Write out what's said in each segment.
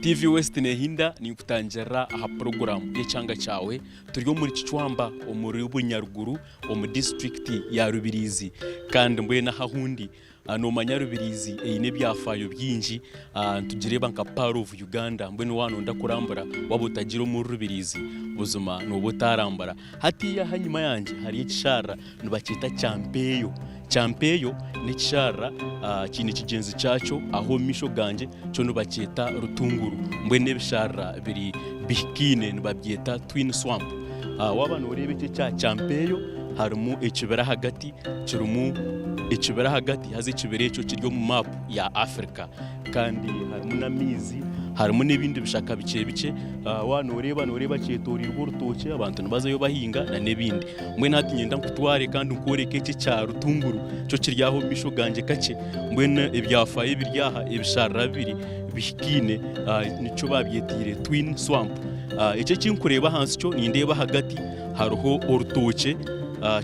TV West nehinda ninkutangirira aha puroguraamu y'ekyanga kyawe. Turi omuri Kicwamba omuri Bunyaruguru omu disiturikiti ya Rubirizi kandi mbwenu aha ahu ndi noomanya Rubirizi eine ebyafaayo bingi nitugireeba nka Pearl of Uganda mbwenu waaba nooyenda kurambura waaba otagiire omuri Rubirizi buzima nooba otaarambura. Hatiiya aha enyima yangye hariyo ekisharara nibakyeta Kyampeeyo. Kyampeeyo n'ekisharara kiine kigyenzi kyakyo aho omu maisho gangye kyo nibakyeta Rutunguru. Mbwenu ebisharara biri bihikaine nibabyeta Twin Swamp. Waaba nooreeba eki ekya Kyampeeyo harimu ekibira ahagati kirimu ekibira ahagati haza ekibira ekyo kiri omu maapu ya Africa kandi harimu n'amaizi harimu n'ebindi bishaka bikye bikye. Waaba nooreeba nooreeba kyetoreirwe orutookye abantu nibazayo bahinga n'ebindi. Mbwenu hati niinyenda nkutware kandi nkworeke eki ekya Rutunguru kyo kiri aha omu maisho gangye kakye. Mbwenu ebyafaayo ebiri aha ebisharara bibiri bihikaine nikyo baabyeteire Twin Swamp. Eki eki ndikureeba ahansi kyo nindeeba ahagati hariho orutookye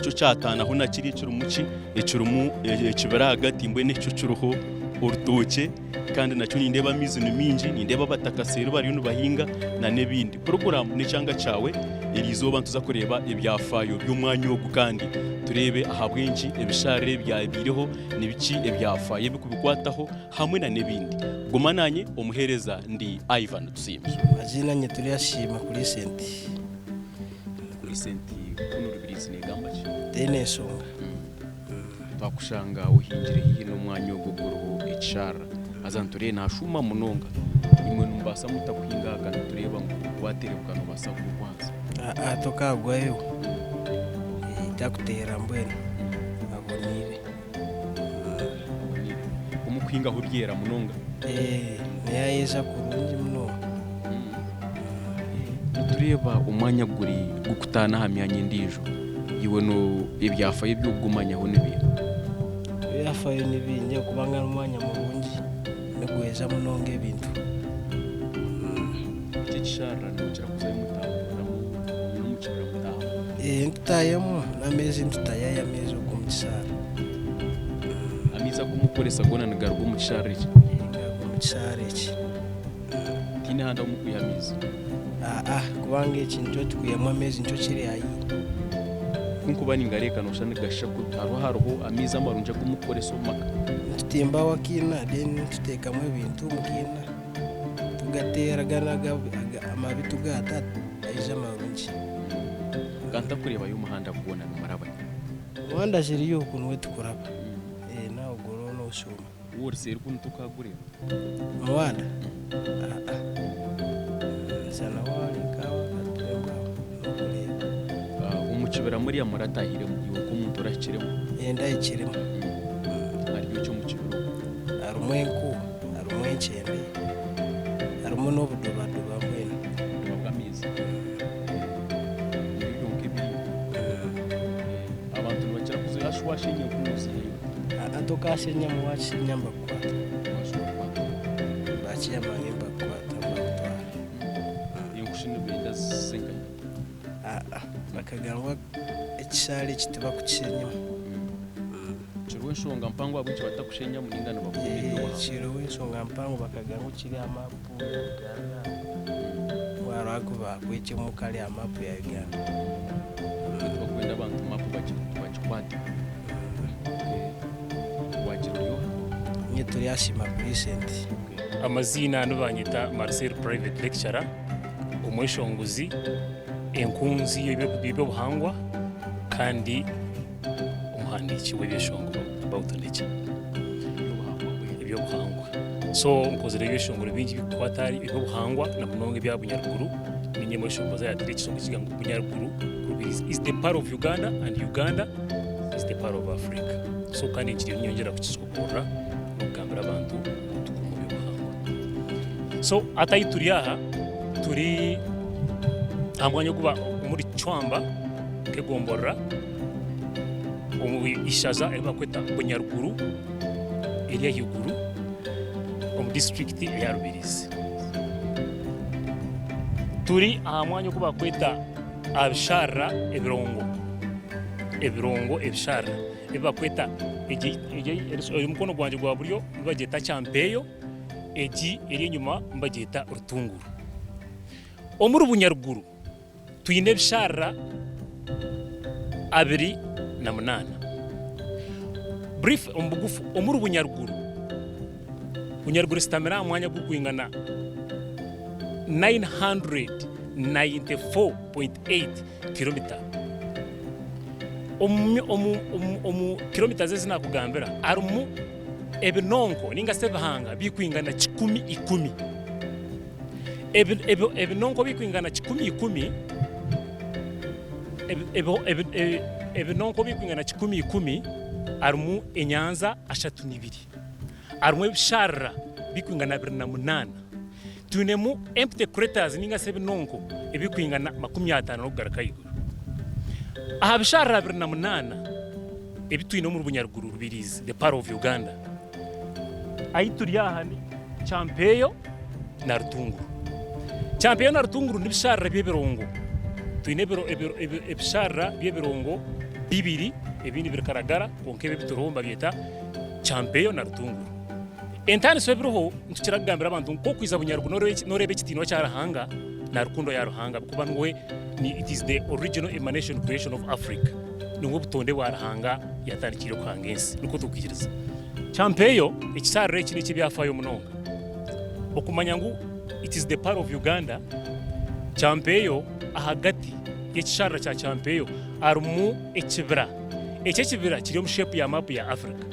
kyo kyataanaho na kiri ekirimu ki ekirimu ekibira ahagati mbwenu ekyo kiriho orutookye kandi nakyo nindeeba amaizi ni maingi nindeeba abataka seeri bariyo nibahinga n'ebindi. Puroguraamu n'ekyanga kyawe eriizooba nituza kureeba ebyafaayo by'omwanya ogu kandi tureebe ahabw'enki ebisharara ebi byabaireho, nibiki ebyafaayo ebirikubikwataho hamwe n'ebindi. Guma naanye omuheereza ndi Ivan Tusiime. Amaziina nye Turiyasiima Kurisenti. Kurisenti kunu Rubirizi negamba ki? Teine enshonga. Twakushanga ohingire haihi n'omwanya ogu oguriho ekisharara haza nitureeba nahashuuma munonga. Imwe nimubaasa muta kuhinga aha kandi nitureeba ngu waterebuka nobaasa kugwa ahansi? Aa tokagwayo takuteera mbwenu aboniire. Aboniire. Omu kuhingaho byera munonga? Ee neyayeza kurungi munonga. Nitureeba omwanya guri gukutaana aha myanya endiijo. Iwe no ebyafayo eby'okugumanyaho ni biiha? Ebyafayo ni bingi ahabw'okubanga n'omwanya murungi nigweza munonga ebintu. Eki ekisharara nimukira kuzayo mutamburiramu n'omu kibira mutaahamu? Ee nitutaayamu n'amaizi nitutayayo amaizi okwo omu kisharara. Amaizi agu murikukoresa goona nigaruga omu kisharara eki? Ee nigaruga omu kisharara eki. Tihaine ahandi ahu murikwiha amaizi? Aa kubanga eki nikyo tukwihamu amaizi nikyo kiri haihi. Ku nkuba ningareeka nooshusha nigashusha kubi. Hariho hariho amaizi amarungi agu murikukoresa omu maka? Nitutimbaho akiina then tuteekamu ebintu omu kiina tugateera ganu amabi tugaata gaija amarungi. Ka ntakureebayo omuhanda gwona nimurabayo? Omuhanda ziriyo oku niwe tukuraba. Nawe guriho nooshuuma. Waaba ori seeri kunu tokagureeba? Omuhanda? Aa nshana waaba ori nk'aho akatembo aho nogureeba. Omu kibira muriya muratahiremu iwe nk'omuntu orahikiremu? Ee ndahikiremu. Hariyo ki omu kibira omwo? Harimu enku, harimu enkyende, harimu n'obudobadoba mbwenu. Obudoba bw'amaizi? Nibyo byonka ebiriyo? Abantu nibakira kuzayo hashi washenya enku noziihayo ota? Aa tokashenyamu wakishenya nibakukwata. Bakiyamani nibakukwata nibakutwara. Enku shi nibenda zize nkahi? Aa bakagira ngu ekishaara eki tibakukishenyamu. Kiriho enshonga mpango ahabw'enki batakushenyamu ninga nibakuuma eby'obuhangwa? Kiriho enshonga mpango bakagira ngu kiri aha maapu ya Uganda ngu hariho aku baakwegyemu kari aha maapu ya Uganda. Tibakwenda abantu maapu bagikwate. Wagira ori oha? Nyowe Turyasiima Vincent. Amaziina nibanyeta Marcel private lecturer, omweshongozi, enkunzi y'eby'obuhangwa kandi omuhandiiki w'ebyeshongoro about nature. Eby'obuhangwa. So nkozire ebyeshongoro bingi ebirikukwata ahari eby'obuhangwa na munonga ebya Bunyaruguru. Niinye mweshongozi ayateire ekishongoro ekirikugira ngu Bunyaruguru is the pearl of Uganda and Uganda is the pearl of Africa. So kandi nkiriyo niinyongyera kukishoboorora n'okugambira abantu ngu tukuume eby'obuhangwa. So hati ahi turi aha, turi aha mwanya ogu omuri Kicwamba nk'egomborora omu ishaza eri barikweta Bunyaruguru eri ahaiguru omu disiturikiti eya Rubirizi. Turi aha mwanya ogu barikweta aha bisharara ebirongo, ebirongo ebisharara ebi barikweta egi egi omukono gwangye gwa buryo nibagyeta kyampeeyo. Egi eri enyima nibagyeta Rutunguru. Omuri Bunyaruguru twine ebisharara 28. Brief omu bugufu omuri Bunyaruguru, Bunyaruguru esitamire aha mwanya gurikwingana 994.8 kiromita. Omu omu omu omu kiromitas ezi naakugambira harimu ebinonko nainga shi ebihanga birikwingana 110. Ebinonko birikwingana 110, ebinonko birikwingana 110 harimu enyanja 32, harimu ebisharara birikwingana 28, twinemu empty craters nainga shi ebinonko ebirikwingana 50 n'okugaruka ahaiguru. Aha bisharara 28 ebi twine omuri Bunyaruguru Rubirizi, the pearl of Uganda, Ahi turi aha ni Kyampeeyo na Rutunguru. Kyampeeyo na Rutunguru n'ebisharara by'ebirongo. Twine ebisharara by'ebirongo bibiri ebindi biri Karagara kwonka ebi ebituriho nibabyeta Kyampeeyo na Rutunguru. Entaaniso ebiriho nitukira kugambira abantu ngu ku okwiza Bunyaruguru nooreeba ekitiinwa kya Ruhanga na rukundo ya Ruhanga ahabw'okuba niwe it is the original emanation creation of Africa. Niwe butonde bwa Ruhanga yatandikiire kuhanga ensi nikwo turikwikiriza. Kyampeeyo, ekisharara eki n'eky'ebyafaayo munonga. Okumanya ngu it is the pearl of Uganda, Kyampeeyo ahagati y'ekisharara kya Kyampeeyo harimu ekibira. Eki ekibira kiri omu shape ya maapu ya Africa.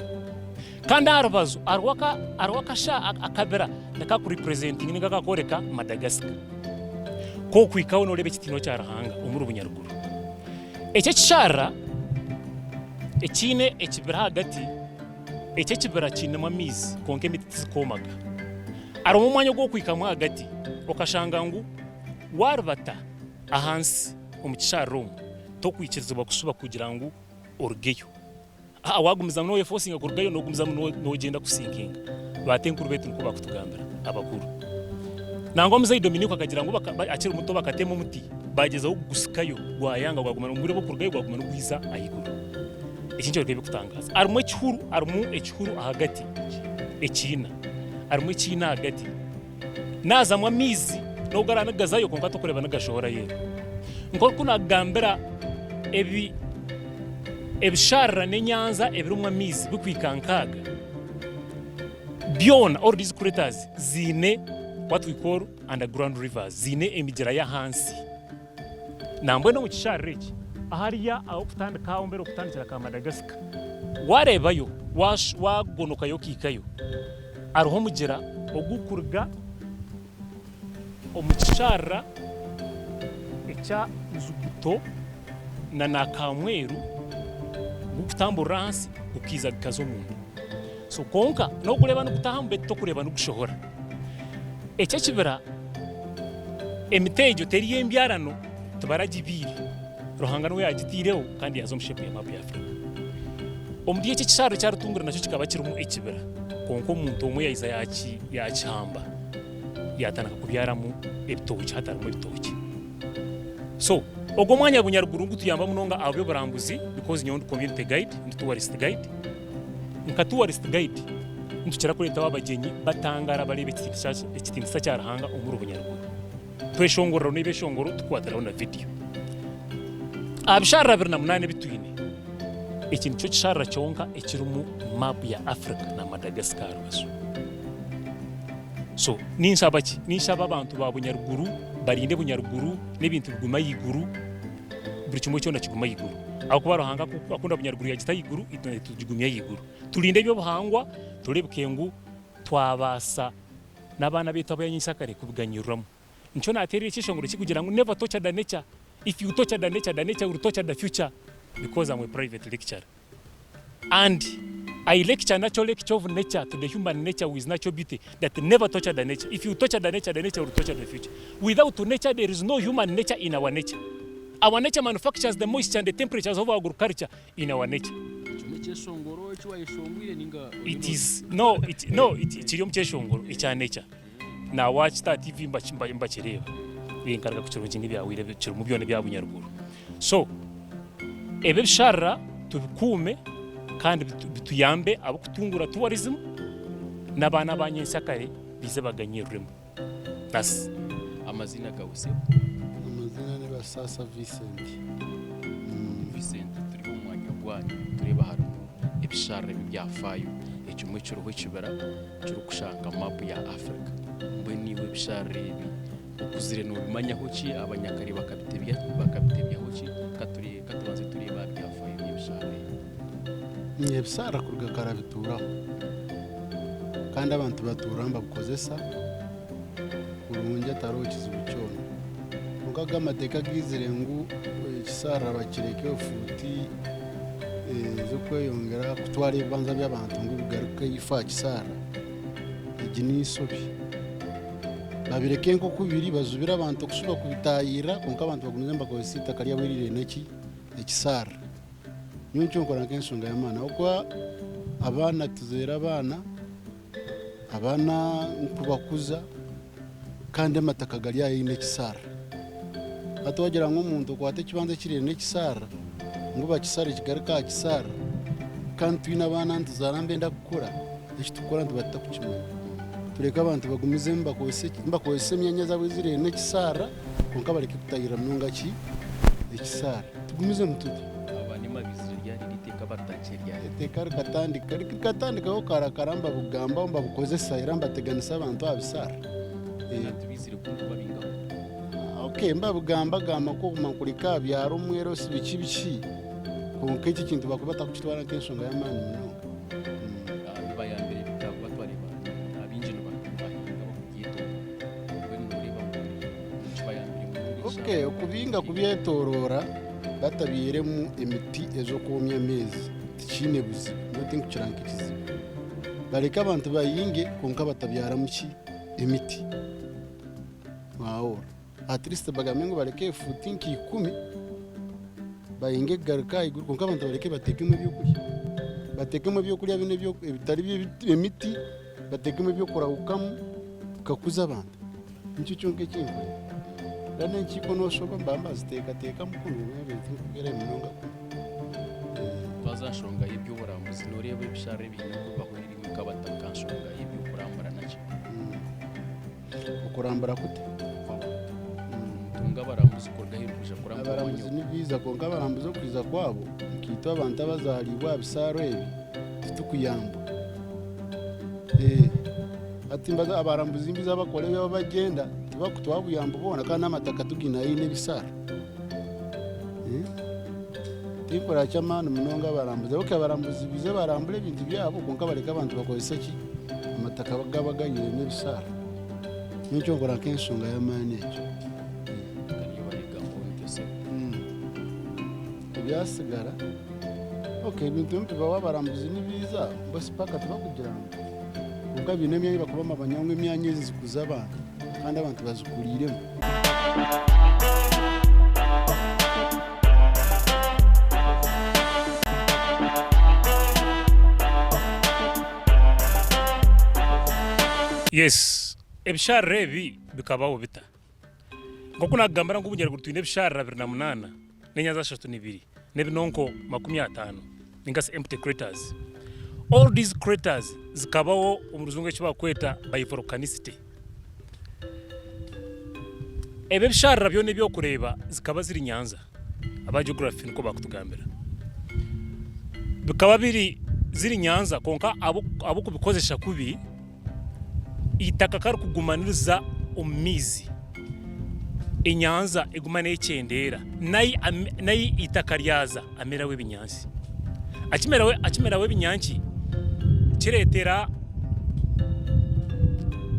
Kandi aha rubaju hariho hariho akabira nikakurepresentinga ninga kakworeka Madagascar. Ku okuhikaho nooreeba ekitiinwa kya Ruhanga omuri Bunyaruguru. Eki ekisharara ekiine ekibira ahagati, eki ekibira kiinemu amaizi kwonka emiti tizikwomaga. Harimu omwanya ogw'okuhikamu ahagati okashanga ngu waaribata ahansi omu kisharara omu, tokwikirizibwa kushuba kugira ngu orugeyo. Aa waagumizamu nooyefosinga kurugayo noogumizamu noogyenda kusinkinga. Baatenkuru baitu nikwo baakutugambira abakuru. Nangwa Muzei Dominiko akagira ngu akiri muto bakatema omuti baagyezaho kugusikayo gwayanga gwaguma omu bwire bw'okurugayo gwaguma nigwiza ahaiguru. Eki nikyoreka ebirikutangaaza. Harimu ekihuru harimu ekihuru ahagati ekiina harimu ekiina ahagati naazamu amaizi n'obu garaabe nigazayo kwonka torikureeba nigashohora aheeru. Nk'oku naakugambira ebi ebisharara n'enyanja ebirimu amaizi bikuhika nkaaga byona all these craters ziine what we call underground rivers ziine emigyera y'ahansi. Nambwenu omu kisharara eki ahariya ah'okutandika aho mbere okutandikira ka Madagascar wareebayo wagonokayo okahikayo hariho omugyera ogurikuruga omu kisharara ekya Nzuguto na Nakamweru gurikutamburira ahansi gukaija gukaza omunda. So kwonka nogureeba nigutahamu beitu tokureeba nigushohora. Eki ekibira emiti egyo teri y'embyarano tibaragibiire. Ruhanga niwe yaagitaireho kandi yaaza omu sheepu ya maapu ya Africa. Omuri eki ekisharara eki arikutungura nakyo kikaba kirimu ekibira kwonka omuntu omwe yaija yaakihamba yaatandika kubyaramu ebitookye hati harimu ebitookye. So ogwo omwanya Bunyaruguru nigutuyamba munonga aha by'oburambuzi because nyowe ndi community guide, ndi tourist guide. Nka tourist guide nitukira kureetaho abagyenyi batangaara bareeba ekitiinisa kya Ruhanga omuri Bunyaruguru. Tweshongoreraho n'ebyeshongoro tukwatiraho na vidiyo. Aha bisharara 28 ebi twine, eki nikyo kisharara kyonka ekirimu maapu ya Africa na Madagascar aha rubaju. So ninshaba ki? Ninshaba abantu ba Bunyaruguru barinde Bunyaruguru n'ebintu bigume ahaiguru, buri kimwe kyona kigume ahaiguru. Ahabw'okuba Ruhanga ku akunda Bunyaruguru yagita ahaiguru, itwe naitwe tugigumye ahaiguru. Turinde eby'obuhangwa tureebeke ngu twabaasa n'abaana baitu abu nyenkyakare kubiganyirwamu. Nikyo naateerire ekyeshongoro kirikugira ngu never torture the nature, if you torture the nature, the nature will torture the future because am a private lecturer and I lecture natural lecture of nature to the human nature with natural beauty that never torture the nature, if you torture the nature, the nature will torture the future. Without nature there is no human nature in our nature. Our nature manufactures the moisture and the temperatures of our agriculture in our nature. Ekyo n'ekyeshongoro eki wayeshongwire ninga It is no it no it kiri omu kyeshongoro ekya nature. Na wakita aha TV mbakireeba. Nkaruga kukirungi n'ebyahweire kirimu byona ebya bunyaruguru. So ebi ebisharara tubikuume kandi bituyambe ab'okutungura tourism n'abaana aba nyensyakare. Bize baganyiruremu. That's. Amaziina gawe sebo? Amaziina ni Basaasa Vincent. Vincent turi omu mwanya gwanyu nitureeba harimu ebisharara eby'ebyafaayo ekimwe kiriho ekibira kirikushusha nka maapu ya Africa. Mbwenu iwe ebisharara ebi okuzire noobimanyaho ki? Abanyakare bakabitebya bakabitebyaho ki? Ka tubanze tureebe aha byafaayo by'ebisharara ebi. Ebisharara kuruga kare bituuraho kandi abantu batuura nibabikozesa kurungi hatariho kizibu kyona. Kwonka aga amateeka agaizire ngu ekisharara bakireke efuuti z'okweyongyera kutwara ebibanja by'abantu ngu bigaruke ifo aha kisharara, egi n'enshobi. Babireke nk'oku biri bazibire abantu kushuba kubitaahirira kwonka abantu bagumize nibakozesa eitaka ryabo eririire neki? Ekisharara. Nyowe nikyo nkora nk'enshonga y'amaani ahabw'okuba abaana tuzaire abaana, abaana nikubakuza kandi amataka gari haihi n'ekisharara. Hati wagira ngu omuntu okwate ekibanja ekiri haihi n'ekisharara ngu bakisare kigaruke aha kisharara kandi twine abaana nituzaara nibenda kukura, eki turikukora nituba tutarikukimanya. Tureke abantu bagumizemu nibakozesa emyanya zaabo eziri haihi n'ekisharara kwonka bareke kutahirira munonga ki? Ekisharara. Tugumizemu tutyo. Aba n'emabiizire ryari eri eiteeka baritandikire ryari? Eiteeka rikatandika rikatandikaho kara kara nibabigambaho nibabikozesa era nibateganisa abantu aha bisaara. Abantu baizire kunu kubabingaho? Okay nibabigambagamba nk'okuguma nkureka aha byaro omwerosi biki biki kwonka eki ekintu bakuba batarikukitwara nk'enshonga y'amaani munonga. Bibayambire bita kuba twareeba abaingi nibahinga bakubyetoorora mbwenu noreeba ngu kibayambire munonga Okay okubinga kubyetoroora batabyairemu emiti ez'okwomya ameezi tikiine buzibu nyowe tinkukira nk'ekizibu. Bareke abantu bahinge kwonka batabyaramu ki? Emiti. Mwahurira? At least bagambe ngu bareke efuuti nka ikumi bahinge kugaruka ahaiguru kwonka abantu bareke bateekemu ebyokurya. Bateekemu ebyokurya binu ebitari emiti, bateekemu eby'okurahukamu bikakuza abantu. Nikyo kyonka eki nkureba. Reero n'enkiiko nooshoba nibaba nibaziteekateekamu kunu ebintu tinkubwire munonga kunu. Twaza aha nshonga y'eby'oburambuzi nooreeba ebisharara ebiine oku bibahwereire nk'abataka aha nshonga y'eby'okurambura naki? Okurambura kuta? Kw'abantu. Nimutunga abarambuzi kuruga aheeru kwija kurambura omwanya Abarambuzi ogu. nibaija kwonka abarambuzi okwija kwabo nkaitwe abantu abazaariibwe aha bisaaro ebi titukuyambwa. Hati mbaza abarambuzi mbiza bakora ebyabo bagyenda tibakutuha buyambi bwona kandi n'amataka tugaine haihi n'ebisaaro. Tinkora ky'amaani munonga abarambuzi ahabw'okuba abarambuzi baije barambure ebintu byabo kwonka bareke abantu bakozese ki? Amataka gaba gariire n'ebisaaro. Nikyo nkora nk'enshonga y'amaani egyo. Ebyasigara okay ebintu nibibaho abarambuzi nibaija bosi paaka tibakugira ngu kwonka baine emyanya ei barikuba nibamanya ngu emyanya ezi zikuza abantu kandi abantu bazikuriiremu. Yes, ebisharara ebi bikabaho bita? Nk'oku naakugambira ngu obunyaruguru twine ebisharara 28 n'enyanja 32 n'ebinonko 50 ninga shi empty craters. All these craters zikabaho omu rujungu eki barikweta by volcanicity. Ebi ebisharara byona ebi orikureeba zikaba ziri nyanja, aba geography nikwo barikutugambira. Bikaba biri ziri nyanja kwonka ahabw'okubikozesa kubi, Eitaka ka rikuguma niriza omu maizi, enyanja eguma nekyendeera, nahi eitaka ryaza hameraho ebinyaatsi. Hakimeraho ebinyaatsi kireetera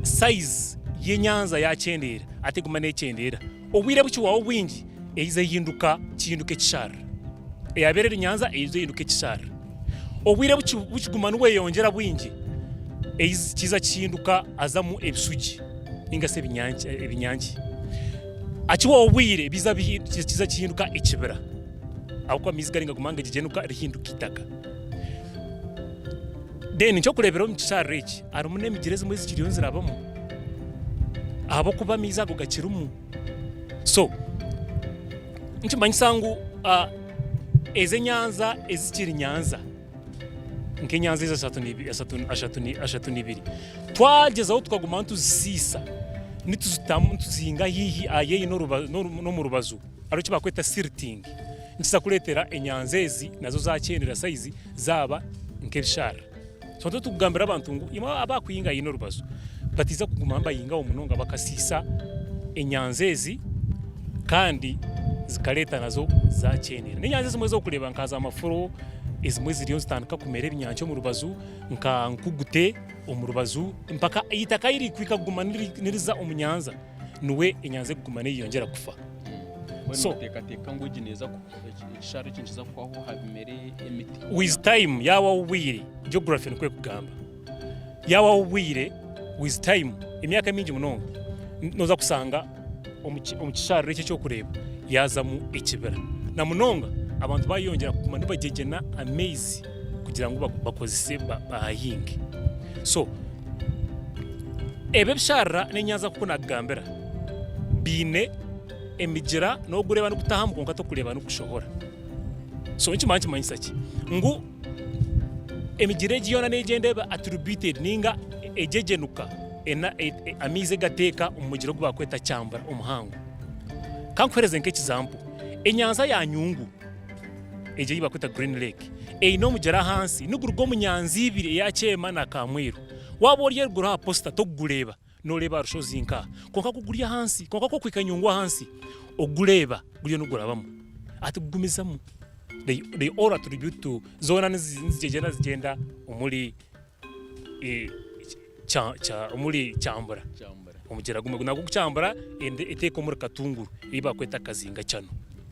sayizi y'enyanja yakyendeera hati eguma nekyendeera. Obwire bukihwaho bwingi eiza ehinduka kihinduka ekisharara. Eyabaire eri nyanja eiza ehinduka ekisharara. Obwire bukiguma nibweyongyera bwingi, kiza kihinduka hazamu ebishugi ninga shi ebinyankye. Hakihwaho obwire kiza kihinduka ekibira ahabw'okuba amaizi gari nigaguma nigagigyenuka rihinduka eitaka. Then eky'okureeberaho omu kisharara eki harimu n'emigyera ezimwe ezikiriyo nizirabamu ahabw'okuba amaizi ago gakirimu. So nikimanyisa ngu ezi enyanja ezikiri nyanja. Nk'enyanja ezi ashatu n'ibiri twagyezaho tukaguma nituzisiisa nituzitamu nituzihinga haihi haihi n'omu rubaju hariho eki barikweta silting nikiza kureetera enyanja ezi nazo zakyendera sayizi zaaba nk'ebisharara. So nikyo turikugambira abantu ngu imwe abakuhinga haihi n'orubaju batiiza kuguma nibahingaho munonga bakasiisa enyanja ezi kandi zikareeta nazo zakyendera. N'enyanja ezimwe ezi orikureeba nka za mafuro ezimwe ziriyo nizitandika kumera ebinyaatsi omu rubaju nka nkugute omu rubaju mpaka eitaka ahu ririkuhika kuguma niriza omu nyanja niwe enyanja erikuguma neyeyongyera kufa. Mbwenu So- noteekateeka ngu egi neeza ku- eki- ekishara eki nikiza kuhwaho habimere emiti? With time yaabaho obwire, geography nikwo erikugamba, yaabaho obwire with time emyaka mingi munonga nooza kushanga omu kisharara eki ekyokureeba yaazamu ekibira na munonga abantu baayeyongyera kuguma nibagyegyena amaizi kugira ngu bakozese bahahinge. So ebi ebisharara n'enyanja nk'oku naakugambira biine emigyera noogureeba nigutahamu kwonka torikureeba nigushohora. So nikimara nikimanyisa ki? Ngu emigyera egi yoona neegyenda eba attributed nainga egyegyenuka amaizi egateeka omu mugyera ogu barikweta Kyambura omuhango. Ka nkuheereze nk'ekizampo, enyanja ya Nyungu egyo ei barikweta Green Lake eine omugyera ahansi niguruga omu nyanja ibiri eya Kyema na Kamwiru. Waaba ori eruguru aha posita torikugureeba Nooreeba aha rushozi nka, kwonka ku guri ahansi, kwonka ku orikuhika nyungu ahansi, ogureeba guriyo nigurabamu. Hati gugumizamu. They, they all attribute to, zoona nizigyegyena zigyenda omuri eh, kya, kya, omuri Kyambura. Kyambura. Omugyera gumwe nagwo gukyambura ende eteeka omuri Katunguru ei barikweta Kazinga Channel.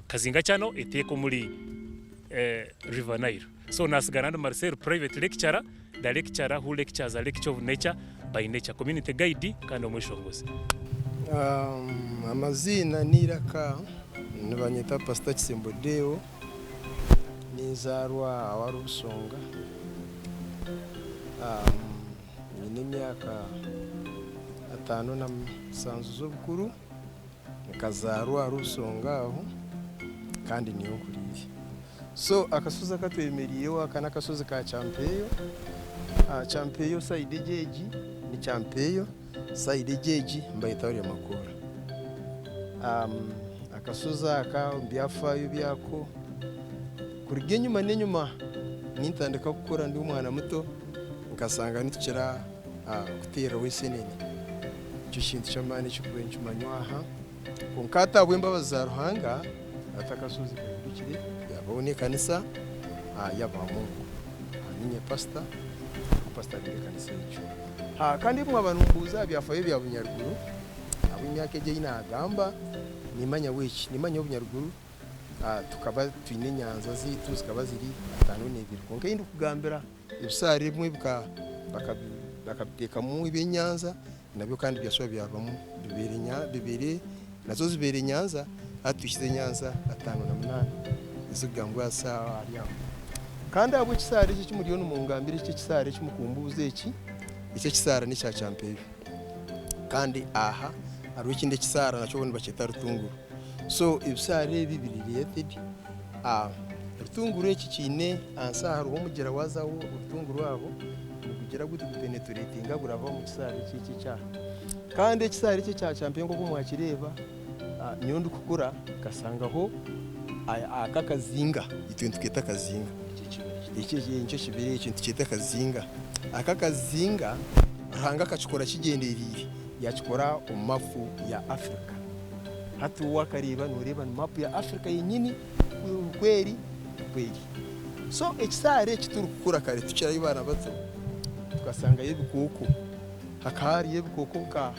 Kazinga Channel eteeka omuri eh, River Nile. So nasigara ndi Marcel private lecturer, the lecturer who lectures a lecture of nature by nature, community guide kandi omweshongozi. Amaziina n'eiraka nibanyeta Pastor Kisembo Deo, ninzaarwa awa Rubusonga, nyine emyaka 57 z'obukuru, nkazaarwa Rubusonga aho kandi niyo nkuriire. So akashozi aka twemereireho aka n'akashozi ka Kyampeeyo. Kyampeeyo sayidi egi egi ni Kyampeeyo, sayidi egi egi nibayeta Ruryamakoora. Akashozi aka omu byafaayo byako, kuruga enyima n'enyima nintandika kukura ndi omwana muto nkashanga nitukira kuteereraho ensenene. Nikyo kintu ky'amaani ekirikuba nikimanywa aha. Kwonka hati ahabw'embabazi za Ruhanga, hati akashozi kahindukire yaabaho n'ekanisa y'Abamungu. Niinye pasita, pasitaringa ekanisa egyo. Kandi mwaba nimumbuuza aha byafaayo bya Bunyaruguru, ahabw'emyaka egi ei naagamba, niimanyaho eki, niimanyaho Bunyaruguru tukaba twine enyanja zaitu zikaba ziri 52 kwonka ei ndikugambira ebisaari ebimwe bakabiteekamu ebyenyanja Nabyo kandi byashuba byarugamu bibeere nazo zibeere enyanza, hati tuhikize enyanza 58 ezikugambwa aha saaha ahari aho. Kandi ahabw'ekisaara eki eki muriyo nimungambira eki ekisaara eki mukumbuuza eki, eki ekisaara n'ekya Kyampeeyo. Kandi aha hariho ekindi ekisaara nakyo bo nibakyeta Rutunguru. So ebisaara ebi biri related. Rutunguru eki kiine ahansi aha hariho omugyera waazaho Rutunguru aho. Nigugira guti gupeneturetinga guraba omu kisaari eki eki ekyaha. Kandi ekisaari eki ekya kyampeyo nk'oku mwakireeba, nyowe ndikukura nkasangaho aka akazinga, itwe nitukeeta akazinga. Eki nikyo kibira eki nitukyeta akazinga. Aka akazinga Ruhanga akakikora kigyendereire, yakikora omu mapu ya Africa. Hati waakareeba nooreeba ni mapu ya Africa yenyini oku eri nikwo eri. So ekisaari eki turikukura kare tukiri abaana bato tukasangayo ebikooko, hakaba hariyo ebikooko nka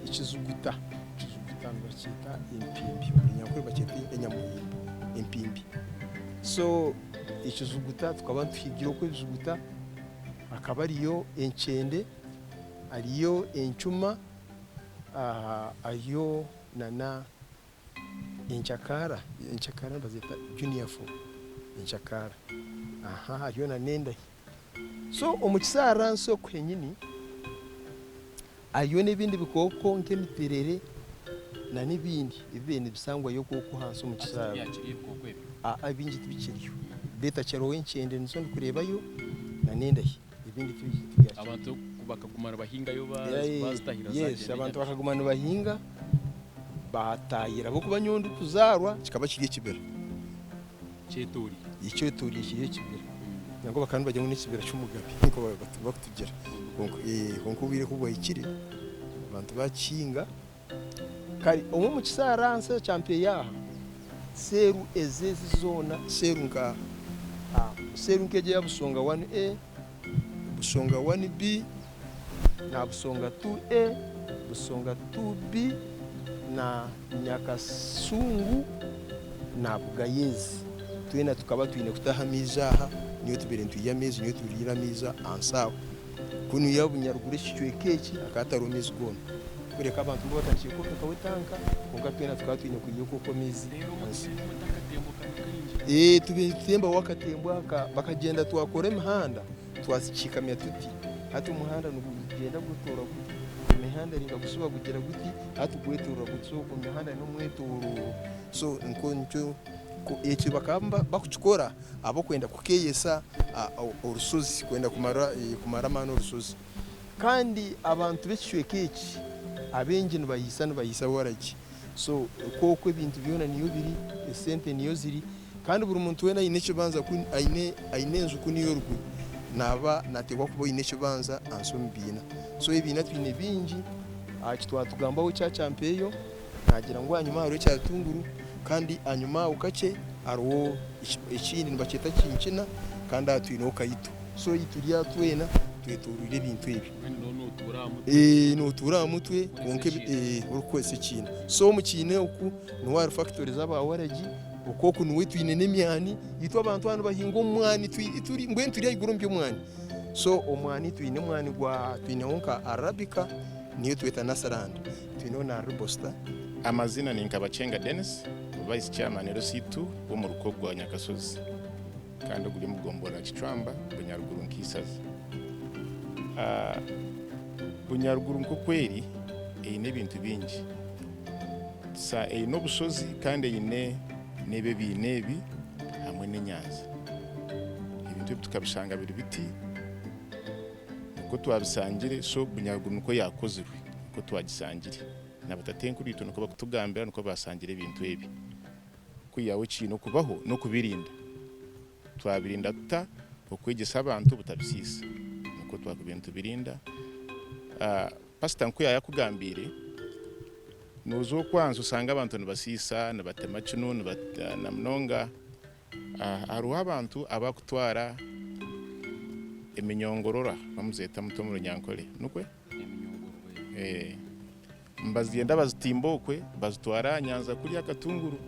ekijuguta, ekijuguta nibakyeta empimbi omu runyankore nibakyeta enyamuhimba empimbi. So ekijuguta tukaba nituhigira okwo ebijuguta, hakaba hariyo enkyende, hariyo encuma, hariyo nana. Enkyakaara, enkyakaara nibazeeta junior four, enkyakaara aha hariyo na n'endahi. So omu kisaransi oku henyini hariyo n'ebindi bikooko nk'emiterere na n'ebindi ebibaire nibisangwayo okwo okwo ahansi omu kisaara. Aa ebingi tibikiriyo beitu hakiriho enkyende nizo ndikureebayo na. Na n'endahi ebindi tibyakiri. Abantu bakaguma nibahingayo bazitahira Yes, zagyenda abantu enyamaishwa. bakaguma nibahinga batahira ahabw'okuba nyowe ndikuzaarwa kikaba kiri ekibira. Kyetooriire. Ekyetooriire kiri ekibira. Nangwa bakaba nibagira ngu n'ekibira ky'omugabe nikwo bakutugira. Kwonka obwire ku bwahikire abantu bakihinga. Kare omwe omu kisaara ahansi aha kyampeeyo aha, seeru ezi ezi zoona, seeru nka seeru nk'egi eya Busonga 1A, Busonga 1B, na Busonga 2A, Busonga 2B, na Nyakasungu na Bugayezi. Twena tukaba twine kutaha amaizi aha, niyo tubaire nitwiha amaizi, niyo turiira amaizi ahansi aho. Kunu ya Bunyaruguru ekicweka eki hakaba hatariho maizi goona. Kureka abantu nibo batandikire kwombekaho etanka kwonka twena tukaba twine kwiha okwo amaizi ahansi. Tubaire nitutembaho akatembo aka bakagyenda twakora emihanda twazikiikamya tuti. Hati omuhanda nigugyenda gwetooroora guti, emihanda eri nka gushuba gugira guti hati gwetooroora guti so emihanda n'omwetoorooro so nikwo nikyo ekyo bakaba bakukikora ahabw'okwenda kukeeyesa orushozi, kwenda kumara amaani orushozi. Kandi abantu b'ekicweka eki abaingi nibahiisa nibahiisa waragi. So kwokwo ebintu byona niyo biri, esente niyo ziri, kandi buri muntu weena aine ekibanza aine aine enju kunu y'oruguru naaba naateekwa kuba oine ekibanza ahansi omu biina. So ebiina twine bingi, aha eki twatugambaho ekya Kyampeeyo, Naagira ngu ahanyima hariho ekya Rutunguru kandi ahanyima aho kakye hariho ekindi nibakyeta Kinkina kandi aha twineho Kaito. So ei turi aha twena twetoroire ebintu ebi. Mbwenu nooba nootuura aha mutwe. Nootuura aha mutwe kwonka orikukozesa ekiina. So omu kiina oku niho hari fakitori z'aba waragi, okwo oku niho twine n'emyani. Itwe abantu aha nibahinga omwani mbwenu turi ahaiguru omu by'omwani. So omwani twine omwani gwa twineho nka Arabica niyo tweta Nasarand. Twineho na Ribosta. Amazina ni Nkabakyenga Denis, Vice Chairman LC2 w'omuruka ogwa Nyakasozi kandi oguri omu gomborora Kicwamba, Bunyaruguru nk'isaza. Bunyaruguru nk'oku eri eine ebintu bingi, eine obushozi kandi eine n'ebi ebiina ebi hamwe n'enyanja. Ebintu ebi tukabishanga biri biti. Nikwo twabisangire, so Bunyaruguru nikwo yakozirwe, nikwo twagisangire. Na batatenkuru itwe nikwo bakutugambira, nikwo basangire ebintu ebi. Kwihaho ekiine okubaho n'okubirinda. Twabirinda tuta? Okwegyesa abantu obutabisiisa. Nikwo twakubaire nitubirinda. Pasita nku yaayakugambiire, nooza okwanza osanga abantu nibasiisa, nibatema kinu, na munonga Hariho abantu abakutwara eminyongorora bamuzeeta muta omu runyankore nikwe? Nibagyenda bazitimba okwe bazitwara aha nyanja kuriya Katunguru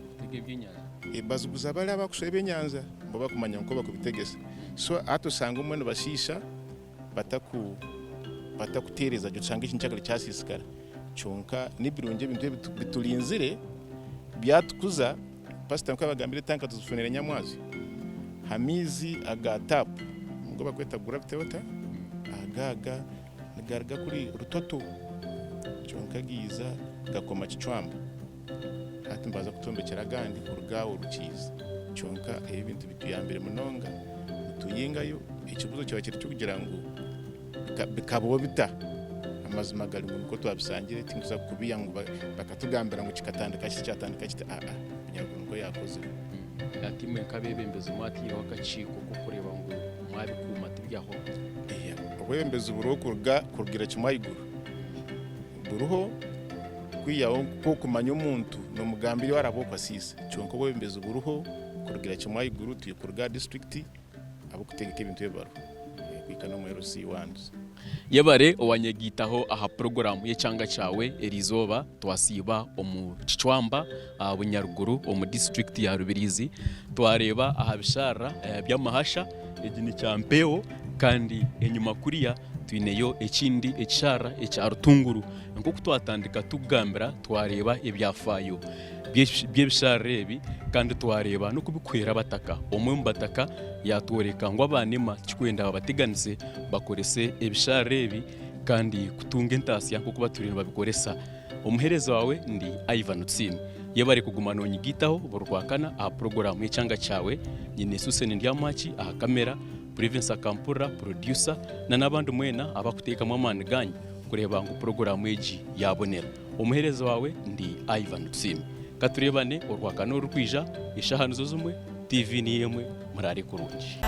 baziguza bariya abakushoha ebyenyanja bo bakumanya nkoku bakubitegesa so hati osanga obumwe nibashiisha batakuteereza gye osanga ekintu kyakare kyasiisikara kyonka nibirungi ebintu ebi biturinzire byatukuza. Pasita nka yabagambire etanka tuzifunire nyamwazyo ha maizi aga tapu agu bakweta gravity water aga aga nigaruga kuri Rutoto kyonka gaiza gakoma Kicwamba hati nibaza kutwombekyera agandi kuruga aho Rukiizi kyonka ebi ebintu bituyambire munonga nituyingayo ekibuzo kyaba kiri ekyokugira ngu bikabaho bita? Amazima gari ngu nikwo twabisangire tinkuza kukubiiha ngu bakatugambira ngu kikatandika kiti kyatandika kiti aa Bunyaruguru nikwo yakozire. Hati imwe nk'abeebembezi mwataireho akakiiko k'okureeba ngu mwabikuuma tibyahwaho? Iya, obwebembezi buriho kuruga kurugira kimwe ahaiguru buriho kwihaho nk'okumanya omuntu nomugambira ou araba oku asiisa kyonka obwebembezi buriho kurugira kimwe ahaiguru kuruga aha disiturikiti Ab'okutegeka ebintu ebi bariho kuhika n'omu LC ones. Yebare owanyegaitaho aha puroguraamu y'ekyanga kyawe eriizooba twasiiba omu Kicwamba aha Bunyaruguru omu disiturikiti ya Rubirizi twareeba aha bisharara by'amahasha egi ni Kyampeewo kandi enyima kuriya twineyo ekindi ekisharara ekya Rutunguru nk'oku twatandika tukugambira twareeba ebyafaayo by'ebisharara ebi kandi twareeba n'oku birikuhwera abataka. Omwe omu bataka yaatworeka ngu abanema tikikwenda babateganise bakorese ebisharara ebi kandi kutunga entaasya nk'oku batwire nibabikoresa. Omuheereza waawe ndi Ivan Tusiime. Yebare kuguma noonyigaitaho buri Rwakana aha puroguraamu y'ekyanga kyawe. Nyine Susan Ndyamwaki aha kamera. Province Akampurira, producer, na n'abandi mwena abakuteekamu amaani gaanyu kureeba ngu puroguraamu egi yaabonera. Omuheereza waawe ndi Ivan Tusiime. Ka tureebane Orwakana orurikwija, eshaaha nizo zimwe, TV niyo emwe, muraare kurungi.